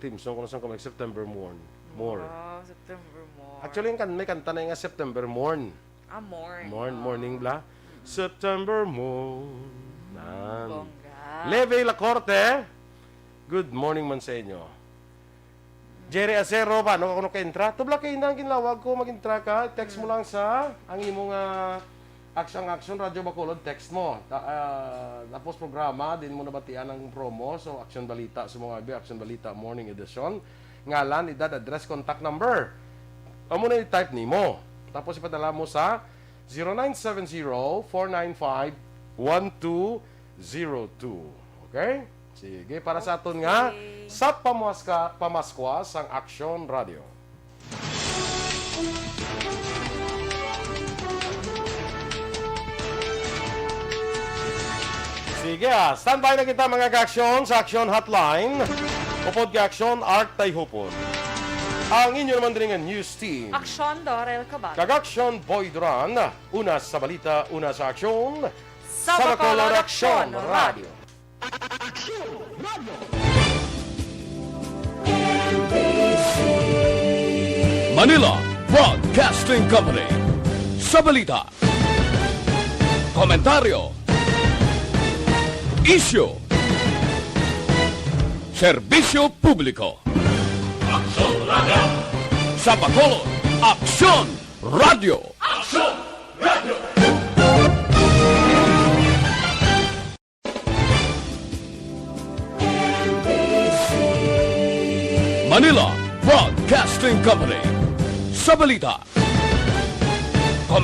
theme song kuno sang Comelec September morn. More. Wow, September morn. Actually, ang kan-, may kanta na nga September morn. Ah, morn. Morn, Ah. morning bla. Mm. September morn. Nan. Bongga. Leve Lacorte, good morning man sa inyo. Jerry Acero, paano ako nakaintra? Tubla kay Inang, ginlawag ko, mag-intra ka. Text mo Mm. lang sa ang imo nga Action, Action Radyo Bacolod, text mo. Ta-, ah, tapos programa, din mo nabatian ang promo. So, Action Balita, sa mga ibi, Action Balita Morning Edition. Ngalan, edad, address, contact number. Amo na i-type nimo. Tapos ipadala mo sa zero nine seven zero, four nine five, one two zero two. Okay? Sige, para sa aton nga Okay. sa pamaska-, pamaskwa sang Action Radio. Sige, ah, standby na kita, mga ka-aksyon, sa Action Hotline. Upod kay Action Art Tayhupon. Ang inyo naman diri nga news team. Action Dorel Cabal. Kag Action Boy Duran. Una sa balita, una sa aksyon. Sa Sa Bacolod Bacolod Action Action Radio. Radio. Manila Broadcasting Company. Sa balita, komentaryo, isyu, serbisyo publiko. Aksyon Radio. Sa Bacolod, Aksyon Radio. Aksyon Radio. Manila Broadcasting Company. Sa balita,